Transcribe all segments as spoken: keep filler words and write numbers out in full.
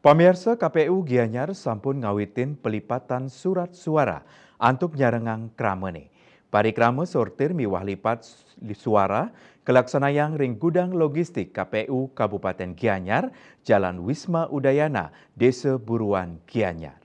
Pamiarsa, K P U Gianyar sampun ngawitin pelipatan surat suara antuk nyarengang kramane. Parikrama sortir miwah lipat s-, suara kalaksanayang ring gudang logistik K P U Kabupaten Gianyar, Jalan Wisma Udayana, Desa Buruan, Gianyar.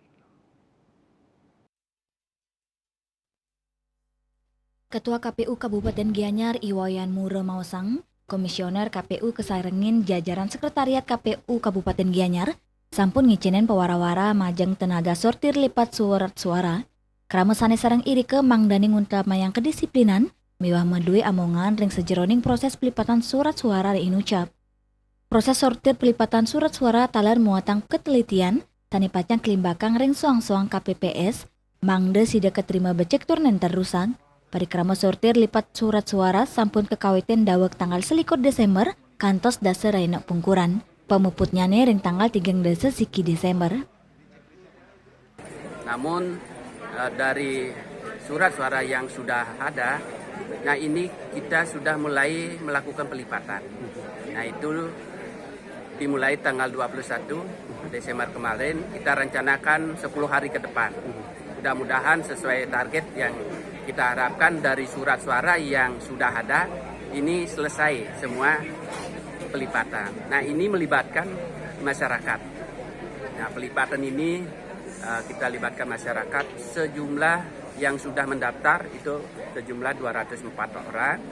Ketua K P U Kabupaten Gianyar, I Wayan Mura maosang, Komisioner K P U kasarengin jajaran Sekretariat K P U Kabupaten Gianyar sampun ngicinin pawara-wara majeng tenaga sortir lipat surat suara. Krama sane sareng irika mangdane ngutamayang kedisiplinan miwah madue amongan ring sajeroning proses pelipatan surat suara ring inucap. Proses sortir pelipatan surat suara taler muatang ketelitian sane pacang kalimbakang ring soang-soang K P P S, mangda sida katrima becik tur nenten rusak. Parikrama sortir lipat surat suara sampun kakawitin daweg tanggal selikur Desember kantos dasa rahina pungkuran. Pamuputnyane ring tanggal tigang dasa siki Desember. Namun, eh, dari surat suara yang sudah ada, nah, ini kita sudah mulai melakukan pelipatan. Nah, itu dimulai tanggal dua puluh satu Desember kemarin, kita rencanakan sepuluh hari ke depan. Mudah-mudahan sesuai target yang kita harapkan dari surat suara yang sudah ada, ini selesai semua pelipatan. Nah, ini melibatkan masyarakat. Nah, pelipatan ini, eh, kita libatkan masyarakat sejumlah yang sudah mendaftar itu sejumlah dua ratus empat orang.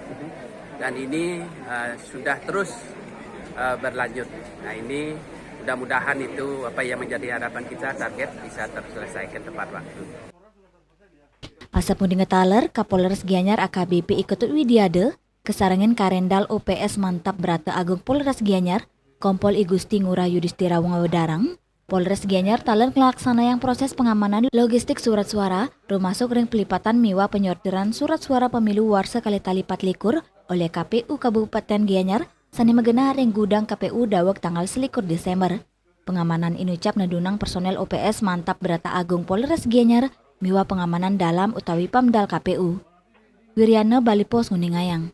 Dan ini, eh, sudah terus, eh, berlanjut. Nah, ini mudah-mudahan itu apa yang menjadi harapan kita, target bisa terselesaikan tepat waktu. Asapunika taler, Kapolres Gianyar A K B P I Ketut Widiada, kasarengin Karendal O P S Mantap Brata Agung Polres Gianyar, Kompol I Gusti Ngurah Yudistira Ngawedarang, Polres Gianyar taler nglaksanayang proses pengamanan logistik surat suara, rumasuk ring pelipatan miwah penyortiran surat suara pemilu warsa kalih tali pat likur olih K P U Kabupaten Gianyar sane magenah ring gudang K P U daweg tanggal selikur Desember. Pengamanan inucap nedunang personel O P S Mantap Brata Agung Polres Gianyar miwah pengamanan dalam utawi pamdal K P U. Wiriana Bali Post nguningayang.